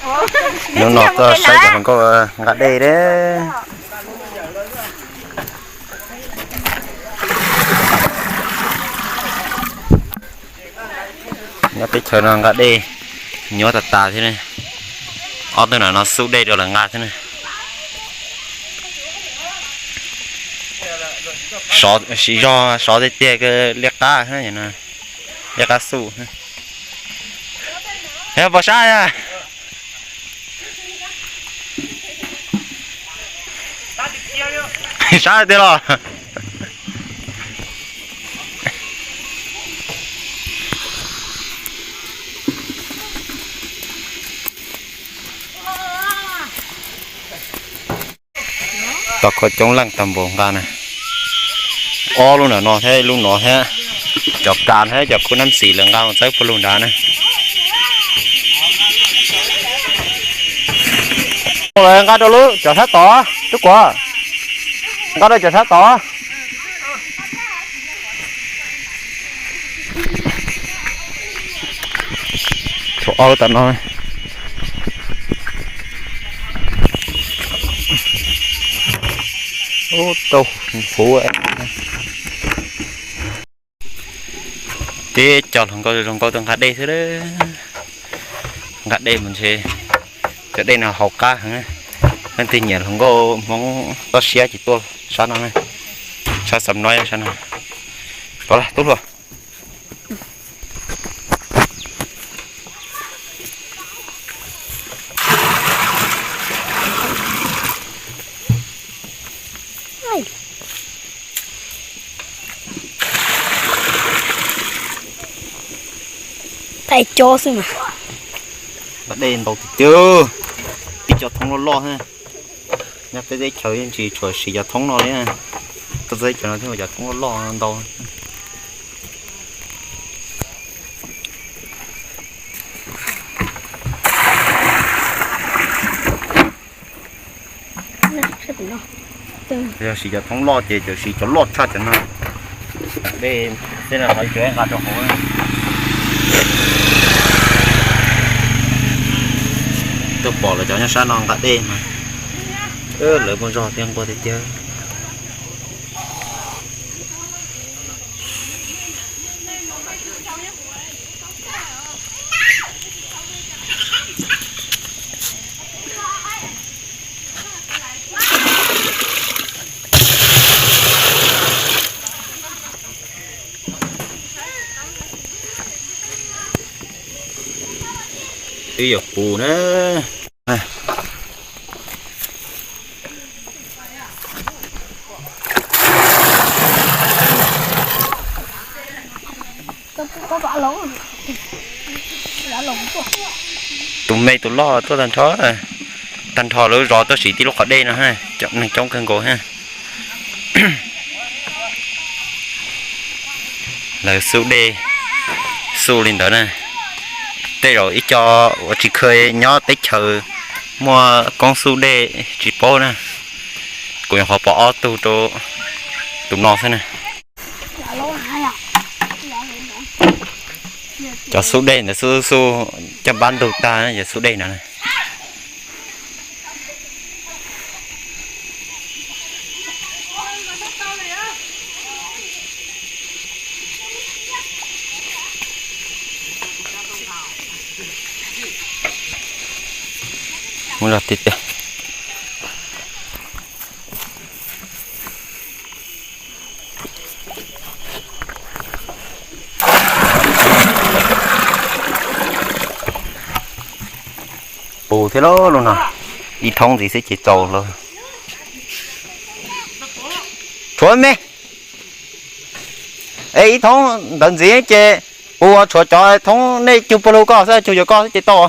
Hnub no tuaj saib cov hluas nkauj nqa dej deb. Nyob teb chaws no nqa dej nyuaj tas tas thiab ne. Ob tug no no xub dej rau lawv nqa thiab ne. Siv zog sov tiag tiag, liab qab, liab qab xub. Pos sab. Sab tiag los. Tau kho coob leej tag npaum nqa na. Ob lub ntawm no thiab lub no thiab. Cov kas thiab cov kub nab xis lawv nqa mus txawb puag lug nrad na. Nqa rau lub cov sab tod, Tub Kuam. Nqa rau cov sab tod. Tshuav ob lub tom no. Ub, tau huv. Tib co hluas nkauj zoo nkauj tuaj nqa dej xwb. Nqa dej mus ntshe cov dej no haus qab heev. Leej twg nyiam hluas nkauj Hmoob toj siab ces tuaj sab no, sab Xam Noib sab no. Tod, tub hluas. Thaij cob xwb mas. Nqa dej ntau tiag tiag. Ib co thoob loj loj thiab. Nyob peb teb chaws yeej tsis tshua siv cov thoob no li. Tuaj teb chaws no thiaj ua cov thoob loj loj ntau. Yog siv cov thoob loj ces txawm siv cov loj tshaj cov no. Dej xwb no, lawv tsuas nqa rau hauv. Tuaj pom lawv cov nyob sab no nqa dej mas lawv muaj zog thiab nquag tiag tiag. Twb yuav puv na. Tus me tus loj tuaj tag nrho, tag nrho lawv zov tuaj siv tib lub qhov dej no, neeg coob kawg nkaus thiab. Lawv xub dej, xub li ntawd na. Tej zaum ib co uas tsis kheev nyob teb chaws muaj koob xub dej tsis paub na. Kuv nyuam qhuav pom ob tug rau tus no xwb na. Cov xub dej ntawd xub xub coj npab ntug tag, cov xub dej no. Muab zog tiag tiag. Puv thiab lauj, lub no ib thoob ntxiv xwb ces txaus lawm. Tshuav me, es ib thoob ntawd ntxiv ces puv, tshuav cov thoob nej cug puag lug koj xwb, cug yuav koj xwb ces tau.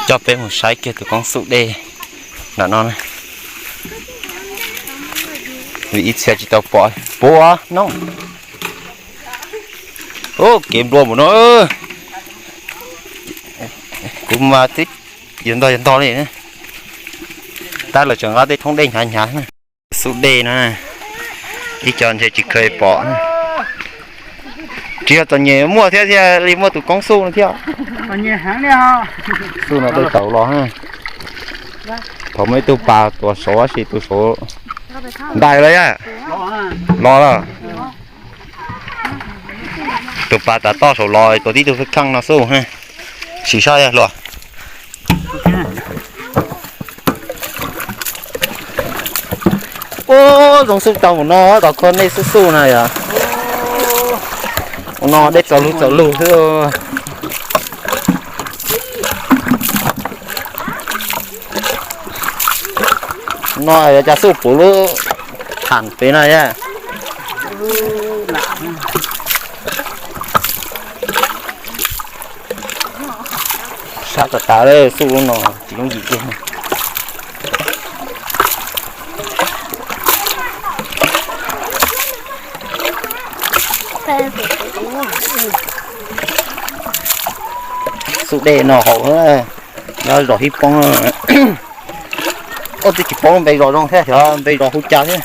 Coj peb mus saib kiag tus koob xub dej nram no na. Vim ib txhia tsis tau pom puas no. Ub, kev nplua mus no. Kuv mas twb yog ntog yog ntog li. Tab lawv tseem nqa tej thoob dej hnyav hnyav. Xub dej no, ib co ntshe tsis kheev pom. Tsis yog txom nyem muaj thiab, thiaj li muaj tus koob xub no thiab. Xub no tej tau los. Thaum muaj ib tug pas tuav saud, tab sis tus saud ntais lawm yaj. Los lawm. Tus pas tav toj saud los, tuav tib tug kheej no xub. Sim saib yaj hluas. Ub, zoo xub tau mus no, tom kho nej xub xub na yom. Mus no dej txaus lug txaus lug xwb. No yog cas xub puv lub tham pem no yaj. Sab tas tas xub lub no tsis yooj yim kiag. Xub dej no haus, nyob zos Hib Poob. Ub, twb tsis paub npe zos zoo thiab, xyov npe zos hu cas thiab.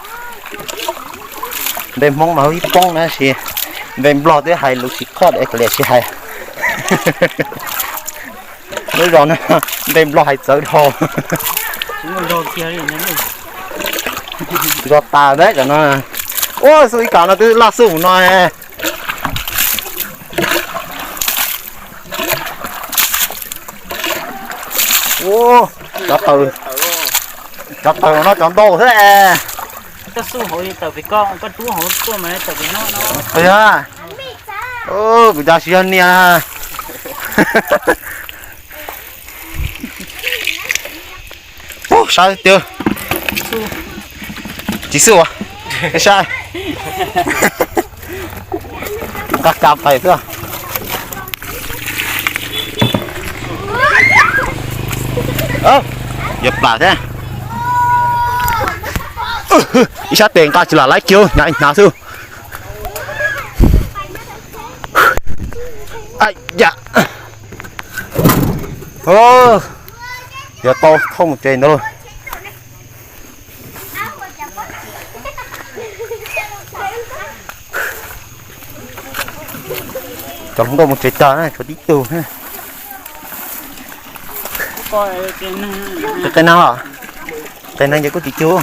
Npe Hmoob mas hu Hib Poob na, sis npe Nplog twb hais lus tsis khoj es kav liam tsis hais. Lub zos no npe Nplog hais txawv dhau. Zos tas ntawd no. Ub, xub ib kam no twb laj xub mus no. Ub, cov taws, cov taws no cov ntau xwb. Kuv cas tsis yog niag. Ub, sab tiag. Tsis xub, sab. Nqa ka pais xwb. Yuav plam thiab. Ib sab tes nqa tsis lam laib kiag, hnav hnav xwb. Yuav tau thauj mus tsev ntawd lauj. Cov hluas nkauj mus tsev tas na, tshuav tib tug. Qe neeg os, qe neeg ces kuj tsis cug.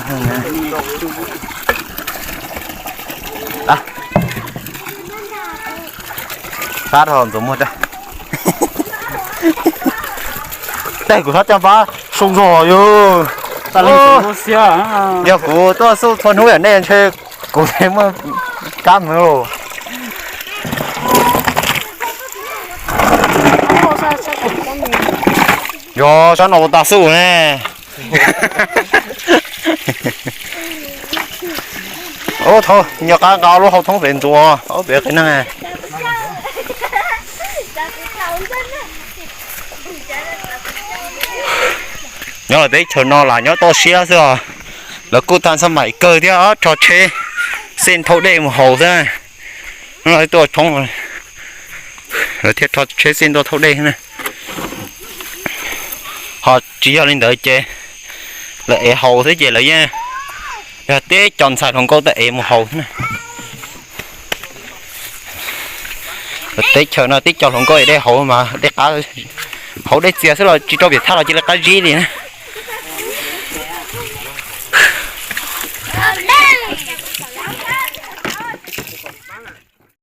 Sab rau ntxuav muag rau. Tej kuv sab caj npab soo zog yog. Yog kuv tuaj xub txhua hnub yam nej ntshe kuv muaj kab mws lauj. Yog sab no ua tas xub ne. Ub, thaum nyo qab nqa lub hau thoob pem ntxuav ob pem qe neeg. Nyob lawm teb chaws no lam nyob toj siab xwb os. Lawv kuj tag xab maim kawg thiab, rho tsheb xej thauj dej mus haus xwb. Tuaj thoob, lawv thiaj rho tsheb xej tuaj thauj dej na. Ho tsis yog li ntawd ces lawv ev haus xwb ces lawv yeej yog tib co ntxhais hluas nkauj tuaj ev mus haus xwb na. Teb chaws no tib co hluas nkauj ev dej haus mas dej qab, haus dej txias xwb los tsis rau pem thaj los cia li qab zib li na.